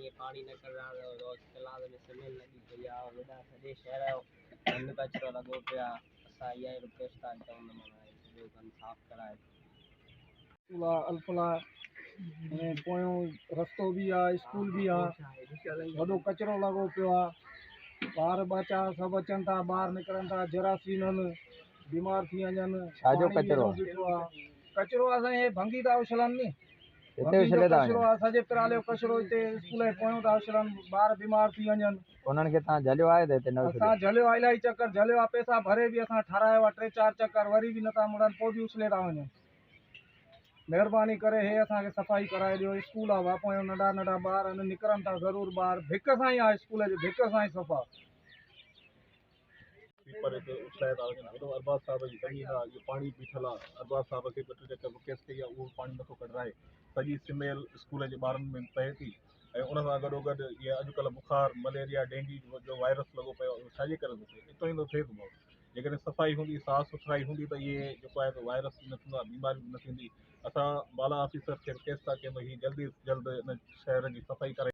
ائين پاڻي نه ڪڍرائڻ روز ڪلاس ۾ سميل لڳي پئي آهي. وڏا سڄي شهر جو گند ڪچرو لڳو پيو آهي. اسان اها ئي رڪويسٽ ٿا ڪيون ته معنيٰ هي سڄو گند صاف ڪرائي. اسڪول آ الفلاح ۽ پويون رستو به آ اسڪول به آ وڏو ڪچرو لڳو پيو آ ٻار ٻچا سڀ اچن ٿا ٻاهر نڪرن ٿا جراثيم آهن بيمار ٿي وڃن. ڇا جو پاڻي ڪچرو؟ ايڏو بيٺو آ ڪچرو آ سائين هي ڀنگي ٿا اڇلن ني. هتي ڀنگي جو اڇلي ٿا ڪچرو وڃن؟ آ سڄي پرالي جو ڪچرو هتي اسڪول جي پويون ٿا اڇلن ٻار بيمار ٿي وڃن. انهن کي توهان جهليو آهي ته هتي نه اڇليو؟ اسان جهليو آ الاهي چڪر جهليو آ پئسا ڀري به اسان ٺارايو آ ٽي چار چڪر وري به نٿا مڙن پوء به اڇلي ٿا وڃن. مهرباني ڪري هي اسان کي صفائي ڪرائي ڏيو اسڪول آ واپويون ننڍا ننڍا ٻار آهن نڪرن ٿا ضرور ٻاهر ڀڪ سان ئي آ اسڪول جي ڀڪ سان ئي صفا. سوئيپر هتي اڇلائي ٿا وڃن هيڏو ارباب صاحب جي زمين آ اهو پاڻي بيٺل آ ارباب صاحب کي ٻه ٽي چڪر رڪويسٽ ڪئي آ اهو به پاڻي نٿو ڪڍرائي سڄي سميل اسڪول جي ٻارن ۾ پئي ٿي ۽ ان سان گڏو گڏ اهي اڄڪلهه بخار مليريا ڊينگي جو وائرس لڳو پيو آ اهو ڇا جي ڪري ٿو ٿئي اتو ئي ٿو ٿئي ٿو ڀائو جيڪڏهن صفائي هوندي صاف سٿرائي هوندي ته اهي جيڪو آهي سو وائرس به نه ٿيندا بيماري به نه ٿيندي اسان بالا آفيسر کي رڪويسٽ ٿا ڪيون ته هي جلدي جلد ان شهر جي صفائي ڪرائي.